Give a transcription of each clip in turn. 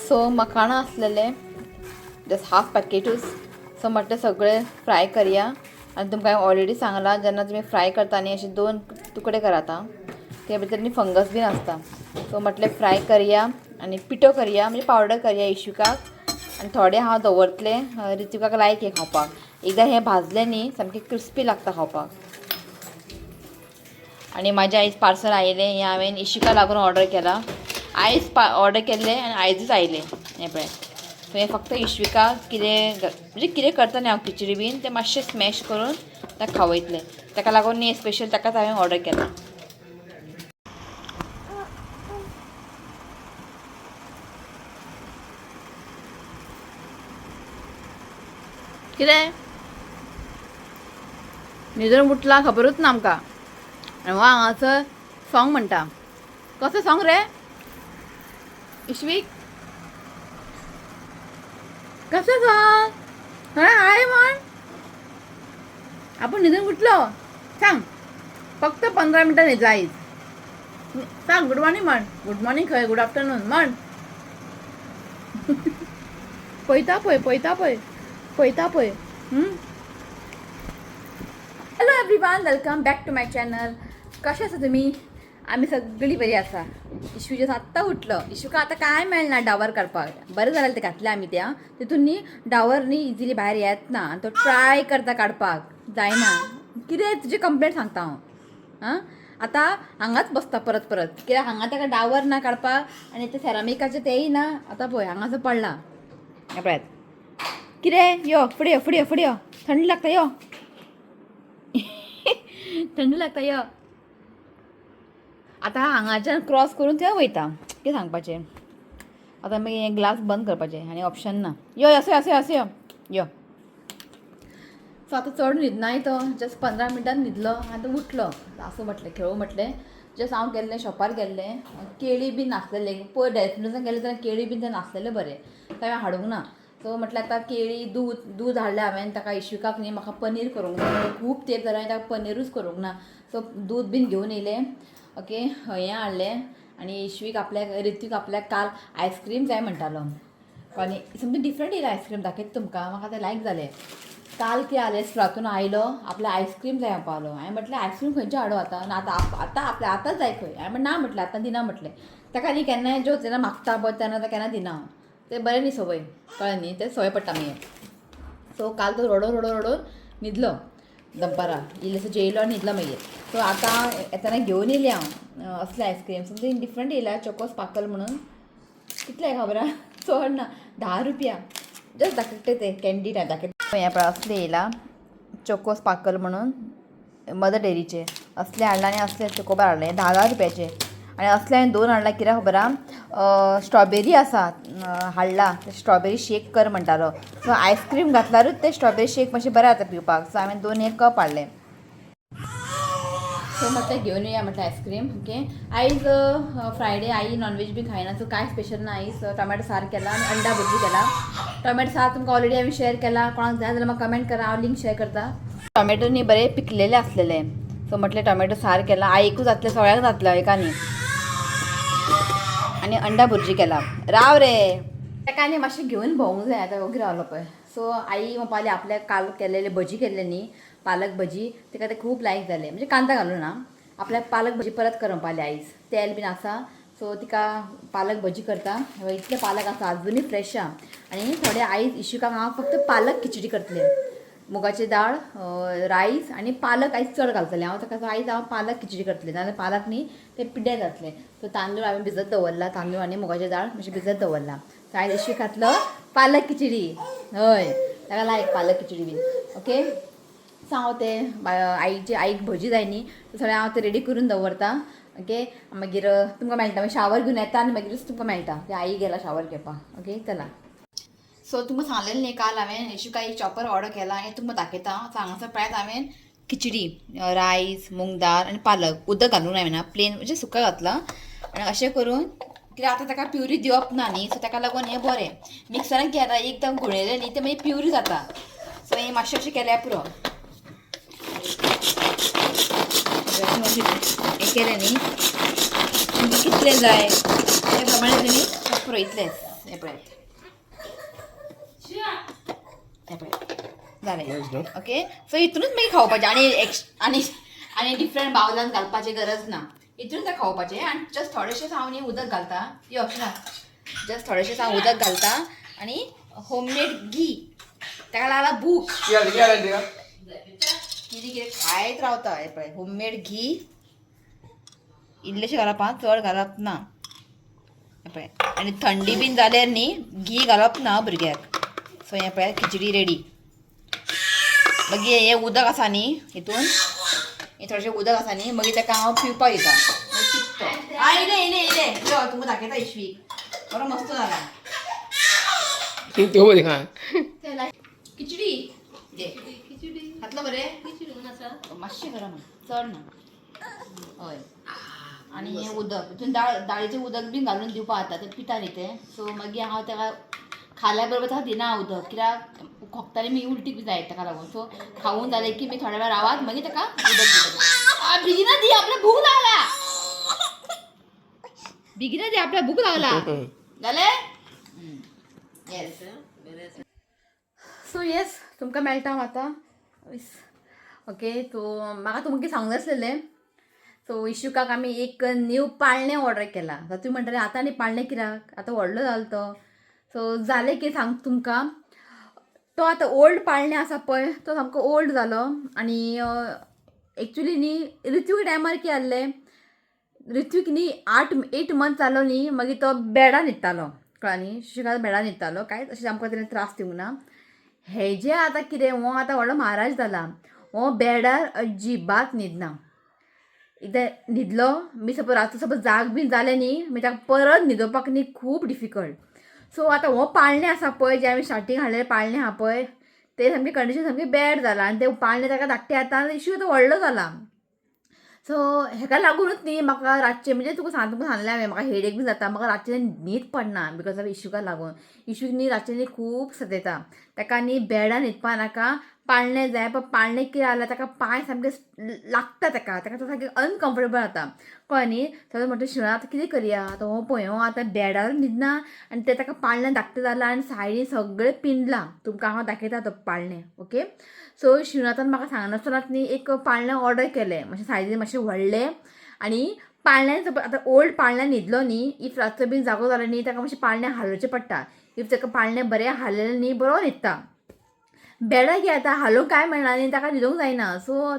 So मखाणां आसलेले just half पॅकेटूच. So म्हटलें सगळें फ्राय करया. आनी तुमकां हांवें ऑलरेडी सांगलां, जेन्ना तुमी फ्राय करता न्ही अशे 2 तुकडे करात आं, ते भितर न्ही फंगस बीन आसता. सो म्हटलें फ्राय करया आनी पिठो करया, म्हणजे पावडर करया इश्विकाक. आनी थोडे हांव दवरतलें रित्विकाक लायक हें खावपाक. एकदां हें भाजलें न्ही सामकें क्रिस्पी लागता खावपाक. आनी म्हाजें आयज पार्सल आयलें, हें हांवें इशिका लागून ऑर्डर केलां. आयज ऑर्डर केल्लें आनी आयजूच आयलें. हें पळय, सो हें फक्त इश्विका कितें म्हणजे कितें करता न्ही हांव खिचडी बीन तें मातशें स्मॅश करून ताका खावयतलें. ताका लागून न्ही स्पेशल ताकाच हांवें ऑर्डर केलां. कितें न्हिदून उठला खबरूच ना आमकां. आनी हो हांगासर सॉंग म्हणटा. कसें सॉंग रे इश्वीक? कसें सॉंग? हय हाय म्हण. आपूण न्हिदून उठलो सांग, फक्त 15 मिनटां न्हिदला आयज. सांग गुड मॉर्निंग म्हण. गुड मॉर्निंग खंय, गुड आफ्टरनून म्हण. पळयता पळय, पळयता पळय, पळयता पळय. Hello everyone, welcome back to my channel. कशें आसा तुमी? आमी सगळीं बरी आसा. इशू जस्ट आत्तां उठलो. इशूका आतां कांय मेळना डावर काडपाक. बरें जालें तें घातलें आमी त्या तितून न्ही डावर न्ही इजिली भायर येत ना. आनी तो ट्राय करता काडपाक, जायना. कितें तुजी कंप्लेंट सांगता हांव. आं आतां हांगाच बसता परत परत, कित्याक हांगा ताका डावर ना काडपाक आनी ते सेरामिकाचें तेंय ना. आतां पळय हांगासर पडला. हें पळयात कितें. यो फुडें यो, फुडें यो, फुडें यो, थंडी लागता यो, थंडी लागता यो. आतां हांगाच्यान क्रॉस करून थंय वयता. कितें सांगपाचें आतां? मागीर हें ग्लास बंद करपाचें आनी ऑप्शन ना. यो असो असो असो यो यो. सो आतां चड न्हिदनाय तो, जस्ट 15 मिनटान न्हिदलो आनी तो उठलो. आसूं म्हटलें, खेळूं म्हटलें. जस्ट हांव गेल्लें शॉपार गेल्लें, केळी बीन नासलेले. पयर डेस्टिनेशन गेलें जाल्यार केळी बीन तें नासलेलें बरें, तें हांवें हाडूंक ना. सो म्हटलें आतां केळी दूद दूद हाडलें हांवें. ताका इश्विकाक न्ही म्हाका पनीर करूंक जाय, खूब तेंप जालो हांवें ताका पनीरूच करूंक ना. सो दूद बीन घेवन येयलें. ओके, हें हाडलें. आनी इश्वीक आपल्याक, रित्वीक आपल्याक काल आयस्क्रीम जाय म्हणटालो. आनी समथींग डिफरंट येयलें आयस्क्रीम, दाखयता तुमकां, म्हाका तें लायक जालें. काल कितें जालें, स्कुलांतून आयलो, आपल्या आयस्क्रीम जाय म्हणपालो. हांवें म्हटलें आयस्क्रीम खंयचें हाडूं आतां? ना आतां आतां आपल्या आतांच जाय खंय. हांवें म्हणलें ना म्हटलें आतां दिना म्हटलें ताका. न्ही केन्नाय ज्यो जेन्ना मागता पळय तेन्ना केन्ना दिना हांव. तें बरें न्ही संवय, कळ्ळें न्ही, तें संवय पडटा मागीर. सो काल तो रडोन रडोन रडोन न्हिदलो दनपारां, इल्लेसो जेयलो आनी न्हिदलो मागीर. सो आतां येतना घेवन येयलें हांव असलें आयस्क्रीम, समथींग डिफरंट येयला, चोको स्पार्कल म्हणून. कितलें खबर आहा? चड ना, 10 रुपया. जस्ट दाखयता ते कॅन्डी टायप दाखयता. हें पळय असलें येयला चोको स्पार्कल म्हणून मदर डेरीचें. असलें हाडलां आनी असलें चोकोबार हाडलें, 10 10 रुपयाचें. आनी असलें हांवें 2 हाडलां, कित्याक खबर आहा? स्ट्रॉबेरी आसा हाडला, स्ट्रॉबेरी शेक कर म्हणटालो. सो आयस्क्रीम घातल्यारूच तें स्ट्रॉबेरी शेक मातशें बरें जाता पिवपाक. सो हांवें 2 एक कप हाडलें. सो म्हटलें घेवन येया म्हटलें आयस्क्रीम. ओके, आयज फ्रायडे, आई नॉनव्हेज बी खायना, सो कांय स्पेशल ना आयज. टोमॅटो सार केला आनी अंडा भुर्जी केला. टोमॅटो सार तुमकां ऑलरेडी हांवें शेअर केला, कोणाक जाय जाल्यार म्हाका कमेंट करा, हांव लिंक शेअर करता. टोमॅटो न्ही बरे पिकलेले आसलेले. सो म्हटलें टोमॅटो सार केला, आईकूच जातलें, सगळ्यांक जातलें एकानी. आनी अंडा भुर्जी केला. राव रे, ताका आनी मातशें घेवन भोंवूंक जाय. आतां ओगी रावलो पळय. सो आई म्हणपाली आपल्याक काल केलेले भजी केल्ले न्ही, पालक भजी, ताका ते खूब लायक जाले. म्हणजे कांदा घालून ना, आपल्याक पालक भजी परत कर म्हणपाली आयज. तेल बीन आसा, सो तिका पालक भजी करता. इतले पालक आसा अजुनूय फ्रेश आहा. आनी थोडे आयज इशुकाक हांव फक्त पालक खिचडी करतलें, मुगाची दाळ, रायस आनी पालक आयज चड घालतलें हांव ताका. आयज हांव पालक खिचडी करतलें, नाजाल्यार पालक न्ही ते पिड्ड्यार जातलें. सो तांदूळ हांवें भिजत दवरला, तांदूळ आनी मुगाची दाळ मातशें भिजत दवरला. सो आयज इशू खातलो पालक खिचडी. हय, ताका लायक पालक खिचडी बीन. ओके, सो हांव तें आईचे, आईक भजी जाय न्ही, सगळें हांव तें रेडी करून दवरता. ओके, मागीर तुमकां मेळटा, मागीर शावर घेवन येता आनी मागीरूच तुमकां मेळटा. ते आई गेला शावर घेवपाक. ओके, चला. सो तुमकां सांगलेलें न्ही काल हांवें येशुका एक चॉपर ऑर्डर केला आनी तुमकां दाखयता. सो हांगासर पळयात, हांवें खिचडी, रायस, मूंग दाळ आनी पालक, उदक घालूंक ना हांवें, प्लेन म्हणजे सुका घातलां. आनी अशें करून, कित्याक आतां ताका प्युरी दिवप ना न्ही, सो ताका लागून हें बरें. मिक्सरान कितें जाता, एकदम घुंवडयलें न्ही तें मागीर प्युरी जाता. सो हें मातशें अशें केल्यार पुरो. अशें मातशें हें केलें न्ही, तुमकां कितलें जाय ते प्रमाणे तुमी पुरो, इतलेंच. हें पळयात, हें पळयात, जालें. Nice, no? Okay, सो हितूनच मागीर खावपाचें आनी एक्स आनी आनी डिफरंट बावलान घालपाची गरज ना. हितून तें खावपाचें आनी जस्ट थोडेशेंच हांव न्ही उदक घालता. यो ना, जस्ट थोडेशेंच हांव उदक घालता आनी होममेड घी. ताका लागला भूक. कितें जालें तिका? कितें कितें खायत रावता. हें पळय, होममेड घी इल्लेशें घालप आं, चड घालप ना. हें पळय, आनी थंडी बीन जाल्यार न्ही घी घालप ना भुरग्याक. सो हें पळय, खिचडी रेडी. मागीर हें उदक आसा न्ही हितून, हें थोडेशें उदक आसा न्ही, मागीर ताका हांव पिवपाक दिता. मागीर पिता तो. आं, येयलें येयलें येयलें. यो, तुमकां दाखयता. इशवीक बरो मस्त जाला. तूं बरी खा. खिचडी दे. खातलो बरें मातशें गरम आहा, चड ना. हय, आनी हें उदक हितून दाळ, दाळीचें उदक बीन घालून दिवपा जाता. तें पिता न्ही तें. सो मागीर हांव ताका खाल्या बरोबर ताका दिना उदक, कित्याक खोकताली, मागीर उलटी बी जायत ताका लागून. सो खावून जालें की मागीर थोड्या वेळ रावात, मागीर ताका उदक दिता. बेगिना दी, आपल्या भूक लागला. बेगिना दी, आपल्या भूक लागला. जालें. येस. सो येस, तुमकां मेळटा हांव आतां. ओके, सो म्हाका तुमकां सांगूंक जाय आसलेलें. सो इशुकाक आमी एक न्यू पाळणें ऑर्डर केलां. आतां तुमी म्हणटले, आतां आनी पाळणें कित्याक, आतां व्हडलो जालो तो. सो जालें की सांग तुमकां, तो आतां ओल्ड पाळणें आसा पळय, तो सामको ओल्ड जालो. आनी एक्चुली न्ही ऋत्वीक टायमार कितें जाल्लें, ऋत्वीक न्ही 8 मंथ जालो न्ही, मागीर तो बेडान न्हिदतालो. कळ्ळा न्ही? शिशुकाक बेडान न्हिदतालो, कांयच अशें आमकां तेणें त्रास दिवंक ना. हेजे आतां कितें, हो आतां व्हडलो महाराज जाला. हो बेडार अजिबात न्हिदना. एकदां न्हिदलो मी, सपोज रातचो सपोज जाग बीन जालें न्ही, मागीर ताका परत न्हिदोवपाक न्ही खूब डिफिकल्ट. सो आतां हो पाळणें आसा पळय, जें आमी स्टार्टींग हाडलेलें पाळणें आहा पळय, तें सामकें कंडिशन सामकें बॅड जालां आनी तें पाळणें ताका धाकटें आतां इशू, आतां व्हडलो जाला. सो हेका लागूनच न्ही म्हाका रातचें, म्हणजे तुका सांग, तुमकां सांगलें हांवें, म्हाका हेडेक बी जाता, म्हाका रातचें न्हीद पडना because of इशुका लागून. इशूक न्ही रातचें न्ही खूब सतयता. ताका न्ही बेडान न्हिदपा नाका, पाळणें जाय. पण पाळणें कितें जालां, ताका पांय सामके लागता ताका, ताका तो सामकें अनकम्फर्टेबल जाता. कळ्ळें न्ही? सो म्हणटा, शिवणा, आतां कितें करया? आतां हो पळय, हो आतां बेडार न्हिदना आनी तें ताका पाळणें धाकटें जालां आनी सायडीन सगळें पिंजलां. तुमकां हांव दाखयता तो पाळणें. ओके, सो शिवनाथान म्हाका सांगनासतनाच न्ही एक पाळणें ऑर्डर केलें, मातशें सायजीन मातशें व्हडलें. आनी पाळण्यान सपोज आतां ओल्ड पाळण्यान न्हिदलो न्ही, if रातचो बीन जागो जालो न्ही, ताका मातशें पाळणें हालोवचें पडटा. If ताका पाळणें बरें हालयलें न्ही, बरो न्हिदता. बेडार कितें जाता, हालोवंक कांय मेळना न्ही, ताका न्हिदोंक जायना. सो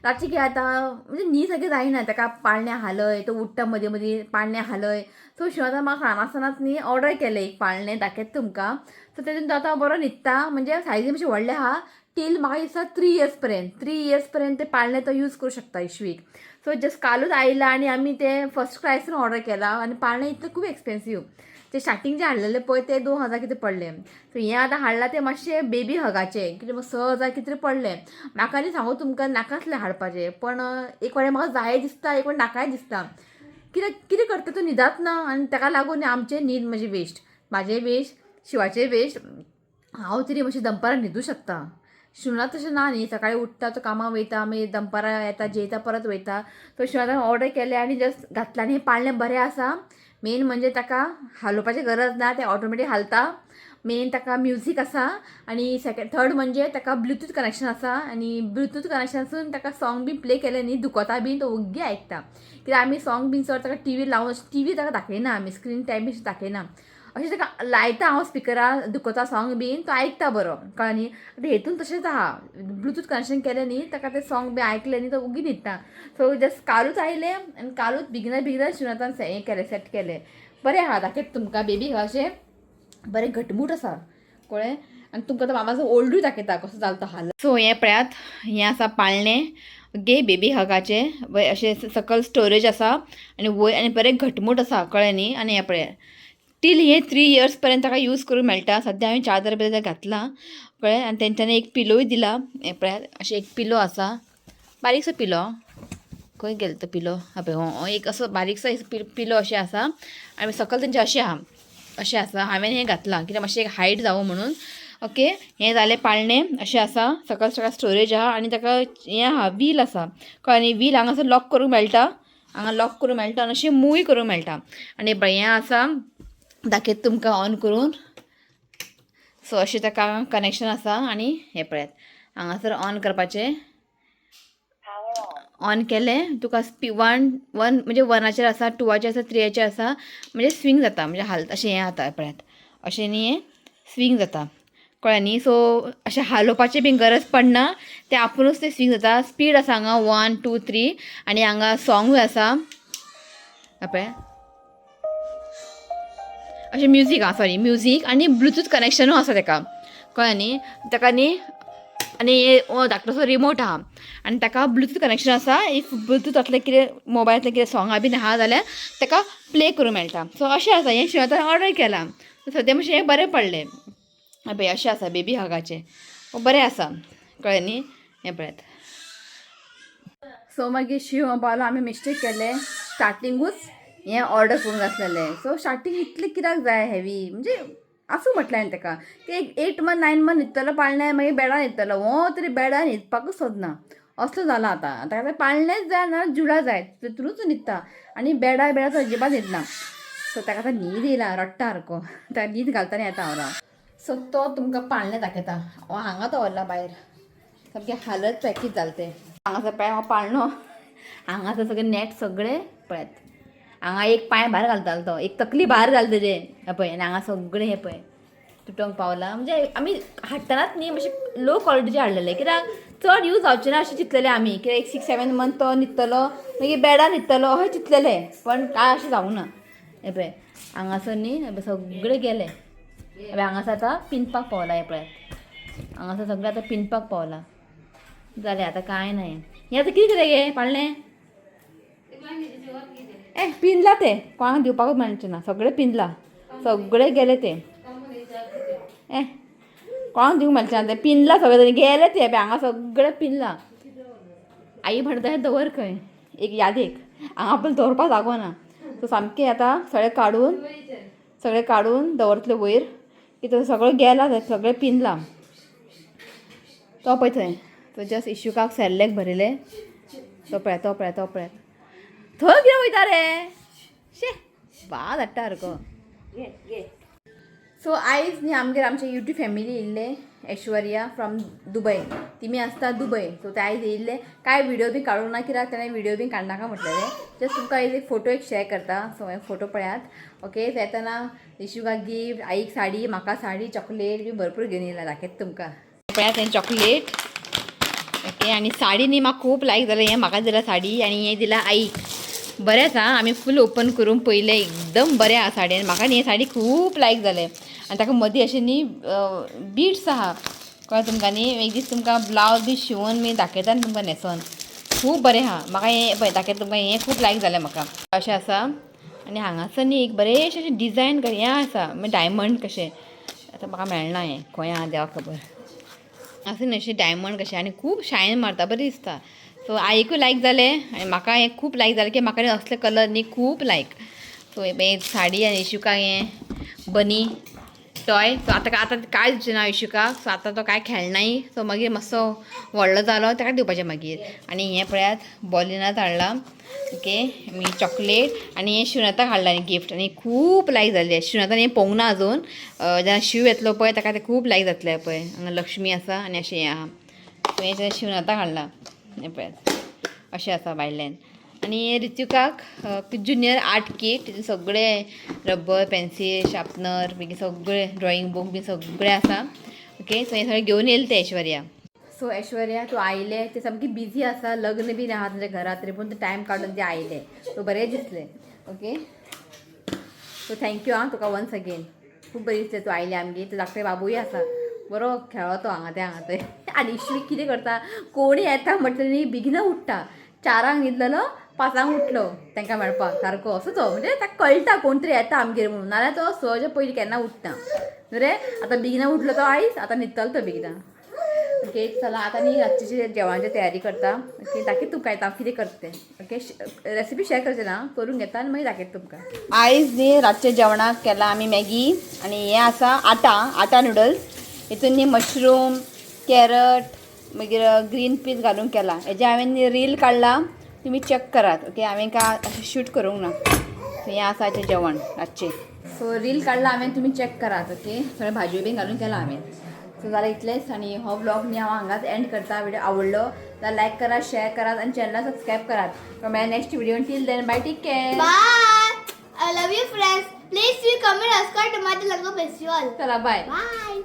रातचें कितें जाता, म्हणजे न्हीद सारकी जायना. ताका पाळणें हालय, तो उठ्ठा मदीं मदीं, पाळणें हालय. सो शिवनाथान म्हाका सांगनासतनाच न्ही ऑर्डर केलें एक पाळणें, दाखयता तुमकां. सो तेतून तो आतां बरो न्हिदता. म्हणजे सायजीन मातशें व्हडलें आहा. टील म्हाका दिसता 3 इयर्स पर्यंत, 3 इयर्स पर्यंत ते पाळणें तो यूज करूं शकता इशवीक. सो जस्ट कालूच आयला आनी आमी ते फर्स्ट क्रायसून ऑर्डर केला. आनी पाळणें इतलें खूब एक्सपेन्सीव. ते स्टार्टींग जे हाडलेले पळय, ते 2000 कितें पडले. सो हें आतां हाडलां तें मातशें बेबी हगाचें कितें, 6000 कितें पडलें. म्हाका न्ही सांगू तुमकां, नाकासलें हाडपाचें, पण एक वाटे म्हाका जाय दिसता, एक वाटे नाकाय दिसता. कित्याक कितें करता, तो न्हिदात ना आनी ताका लागून आमचें न्हीद मातशें वेस्ट, म्हाजें वेस्ट, शिवाचें वेस्ट. हांव तरी मातशें दनपारां न्हिदूं शकता, शिवनाथ तशें ना न्ही. सकाळी उठ्ठा तो, कामाक वयता, मागीर दनपारां येता, जेयता, परत वयता. सो शिवनाथान ऑर्डर केलें आनी जस्ट घातलें आनी हें पाळणें बरें आसा. मेन म्हणजे ताका हालोवपाची गरज ना, तें ऑटोमॅटीक हालता. मेन ताका म्युजीक आसा आनी सेकंड थर्ड म्हणजे ताका ब्लुतूथ कनेक्शन आसा. आनी ब्लुतूथ कनेक्शनासून ताका सॉंग बीन प्ले केलें न्ही, दुखता बीन, तो ओग्गी आयकता. कित्याक आमी सॉंग बीन चड ताका टिवीर लावन, टिवी ताका दाखयना आमी, स्क्रीन टायम बीन दाखयना. अशें ताका लायता हांव स्पिकरार, दुखता सॉंग बीन, तो आयकता बरो. कळ्ळें न्ही? आतां हेतून तशेंच आहा. ब्लुतूथ कनेक्शन केलें न्ही, ताका तें सॉंग बी आयकलें न्ही, तो ओगी न्हिदता. सो जस्ट कालूच आयलें आनी कालूच बेगिना बेगिना शिवनाथान हें केलें, सेट केलें. बरें आहा. दाखयता तुमकां. बेबी अशें बरें घटमूट आसा. कळ्ळें? आनी तुमकां आतां मामाचो ओल्डूय दाखयता, कसो जालो तो हाल. सो हें पळयात, हें आसा पाळणें गे बेबी हगाचें. अशें सकल स्टोरेज आसा आनी वयर आनी बरें घटमूट आसा. कळ्ळें न्ही? आनी हें पळयात, टील हे 3 इयर्स पर्यंत ताका यूज करूंक मेळटा. सद्या हांवें 4000 रुपया घातलां. कळ्ळें? आनी तेंच्यांनी एक पिलोय दिला. हें पळयात, अशें एक पिलो आसा, बारीकसो पिलो. खंय गेलो तो पिलो? हा पळय, हो एक असो बारीकसो पिलो अशें आसा आनी सकयल तेंचें अशें आहा, अशें आसा. हांवें हें घातलां कित्याक मातशें हायट जावं म्हणून. ओके, हें जालें पाळणें. अशें आसा, सकयल ताका स्टोरेज आहा आनी ताका हें आहा, व्हील आसा. कळ्ळें न्ही? व्हील हांगासर लॉक करूंक मेळटा, हांगा लॉक करूंक मेळटा आनी अशें मुवूय करूंक मेळटा. आनी पळय, हें आसा. दाखयता तुमकां ऑन करून. सो अशें ताका कनेक्शन आसा आनी हें पळयात हांगासर ऑन करपाचें. ऑन केलें तुका वन वन म्हणजे वनाचेर आसा, टुवाचेर आसा, थ्रियाचेर आसा, म्हणजे स्विंग जाता, म्हणजे हालता अशें हें जाता. पळयात अशें न्ही हें स्विंग जाता, कळ्ळें न्ही. सो अशें हालोवपाचें बी गरज पडना, तें आपुणूच तें स्विंग जाता. स्पीड आसा हांगा 1 2 3 आनी हांगा सॉंगूय आसा. पळय अशें म्युजीक आं, सॉरी म्युजीक आनी ब्लुतूथ कनेक्शनूय आसा तेका, कळ्ळें न्ही. ताका न्ही आनी धाकटोसो रिमोट आहा आनी ताका ब्लुतूथ कनेक्शन आसा. If ब्लुतूथांतलें कितें मोबायलांतलें कितें सोंगां बीन आहा जाल्यार ताका प्ले करूंक मेळटा. सो अशें आसा हें शिवाय ऑर्डर केलां सद्या मातशें हें बरें पडलें. पळय अशें आसा बेबी हगाचें बरें आसा, कळ्ळें न्ही. हें पळयात. सो मागीर शिव पावलो, आमी मिस्टेक केलें स्टार्टिंगूच हें ऑर्डर करूंक आसलेलें. सो स्टार्टींग इतलें कित्याक जाय हेवी, म्हणजे आसूं म्हटलें हांवें ताका की एक 8 मंथ 9 मंथ न्हिदतलो पाळण्या, मागीर बेडान न्हिदतलो. हो तरी बेडान न्हिदपाकूच सोदना असलो जाला आतां. ताका पाळणेच जाय ना जुडा जाय, तितूनच न्हिदता आनी बेडा बेडा तो अजिबात न्हिदना. सो ताका आतां न्हीद येयला, रडटा सारको, ताका न्हीद घालता न्ही आतां हांव. सो तो तुमकां पाळणें दाखयता. हो हांगा दवरला भायर, सामकें हालत पॅकीज जालें तें. हांगासर पळय हो पाळणो, हांगासर सगळें नेट सगळें पळयात. हांगा एक पांय भायर घालतालो तो, एक तकली भायर घाल तेजें पळय. आनी हांगा सगळें हें पळय तुटोंक पावलां. म्हणजे आमी हाडटनाच न्ही मातशें लो क्वॉलिटीचें हाडलेलें, कित्याक चड यूज जावचें ना अशें चिंतलेलें आमी. कित्याक एक 6 7 मंथ तो न्हिदतलो, मागीर बेडान न्हिदतलो अशें चिंतलेलें, पण कांय अशें जावंक ना. हें पळय हांगासर न्ही हें पळय सगळें गेलें. पळय हांगासर आतां पिनपाक पावलां. हें पळयात हांगासर सगळें आतां पिनपाक पावलां. जालें आतां कांय ना. हें आतां कितें कितें गे पाळणें ए पिनलां तें, कोणाक दिवपाकूच मेळचें ना, सगळें पिनलां, सगळें गेलें तें. ए कोणाक दिवंक मेळचें ना तें, पिनलां सगळें गेलें तें. पळय हांगा सगळें पिनलां. आई म्हणटा हें दवर खंय एक यादीक, हांगा आपल्याक दवरपाक जागो ना. सो सामकें आतां सगळें काडून सगळें काडून दवरतलें वयर, कितें सगळें गेलां तें, सगळें पिनलां. तो पळय थंय तो जस्ट इशुकाक सेरेलेक भरिल्लें. तो पळय तो पळय तो पळय थंय कितें वयता रे, शे बाद हाडटा सारको. सो आयज न्ही आमगेर आमचे यूट्यूब फॅमिली येयल्ले, ऐश्वर्या फ्रॉम दुबय, तिमी आसता दुबय. सो ते आयज येयल्ले, कांय व्हिडिओ बी काडूंक ना, कित्याक तेणें व्हिडिओ बी काडनाका म्हटलेलें. जस्ट तुमकां आयज एक फोटो एक शेअर करता. सो हे फोटो पळयात. ओके, येतना इशुकाक गिफ्ट, आईक साडी, म्हाका साडी, चॉकलेट बी भरपूर घेवन येयला, दाखयता तुमकां. पळयात हें चॉकलेट. ओके, आनी साडी न्ही म्हाका खूब लायक जालें. हें म्हाका दिला साडी आनी हें दिला आईक. बरें आसा, आमी फूल ओपन करून पयलें, एकदम बरें आसा साडी आनी म्हाका न्ही साडी खूब लायक जालें. आनी ताका मदीं अशें न्ही बिट्स आहा, कळ्ळें तुमकां न्ही. एक दीस तुमकां ब्लावज बी शिंवून बी दाखयता न्ही तुमकां न्हेसोन, खूब बरें आहा. म्हाका हें पळय दाखयता तुमकां, हें खूब लायक जालें म्हाका. अशें आसा आनी हांगासर न्ही एक बरेंशें अशें डिजायन हें आसा, मागीर डायमंड कशें. आतां म्हाका मेळना हें, खंय आहा देवाक खबर. आसा न्ही अशें डायमंड कशें आनी खूब शायन मारता, बरें दिसता. सो आईकूय लायक जालें आनी म्हाका हें खूब लायक जालें की म्हाका न्ही असले कलर न्ही खूब लायक. सो हें साडी आनी इशुकाक हें बनी टॉय. सो आतां आतां कांय दिवचें ना इशुकाक. सो आतां तो कांय खेळनाय, सो मागीर मातसो व्हडलो जालो ताका दिवपाचें मागीर. आनी हें पळयात बॉलिनात हाडलां. ओके, मागीर चॉकलेट आनी हें शिवनाथाक हाडलां गिफ्ट आनी खूब लायक जालें. शिवनाथान हें पळोवंक ना अजून, जेन्ना शिव येतलो पळय ताका तें खूब लायक जातलें. पळय हांगा लक्ष्मी आसा आनी अशें हें आहा. सो हें शिवनाथाक हाडलां, हें पळयात अशें आसा भायल्यान. आनी ऋत्विकाक ज्युनियर आर्ट किट, तितून सगळे रबर, पेन्सील, शार्पनर, मागीर सगळे ड्रॉइंग बूक बी सगळे आसा. ओके, सो हें सगळें घेवन येयलें तें ऐश्वर्या. सो ऐश्वर्या तूं आयलें, तें सामकी बिजी आसा, लग्न बीन आहा तुमच्या घरात, तरी पूण तूं टायम काडून तें आयलें, सो बरें दिसलें. ओके, सो thank you आं तुका वन्स अगेन, खूब बरें दिसलें तूं आयलें आमगेर. तूं धाकटे बाबूय आसा, बरो खेळो तो हांगा तें हांगा थंय. आनी इश्वी कितें करता, कोणी येता म्हटलें न्ही बेगिना उठ्ठा, 4 न्हिदलेलो 5 उठलो तांकां मेळपाक सारको असो तो, म्हणजे ताका कळटा कोण तरी येता आमगेर म्हणून, नाल्यार तो 6च्या पयलीं केन्ना उठना रे. आतां बेगिना उठलो तो आयज, आतां न्हिदतलो तो बेगिना. ओके, चला आतां न्ही रातची जेवणाची तयारी करता. ओके, दाखयता तुमकां आतां हांव कितें करता तें. ओके, रेसिपी शेअर करचे ना, करून घेता आनी मागीर दाखयता तुमकां. आयज न्ही रातच्या जेवणाक केला आमी मॅगी आनी हें आसा आटा, आटा नुडल्स. हितून न्ही मशरूम, कॅरट, मागीर ग्रीन पीस घालून केला. हेजें हांवें न्ही रील काडला, तुमी चॅक करात. ओके, हांवें काय अशें शूट करूंक ना. सो हें आसा आयचें जेवण रातचें. सो रील काडला हांवें, तुमी चॅक करात. ओके, थोडे भाजयो बीन घालून केला हांवें. सो जाल्यार इतलेंच आनी हो व्लॉग न्ही हांव हांगाच एंड करता. व्हिडिओ आवडलो जाल्यार लायक करात, शेअर करात आनी चॅनलाक सबस्क्रायब करात. मेळ्या next video. Till then, bye, take care. Bye. I love you, friends. Please see, comment, subscribe to my channel. Bless you all. चला, बाय. Bye.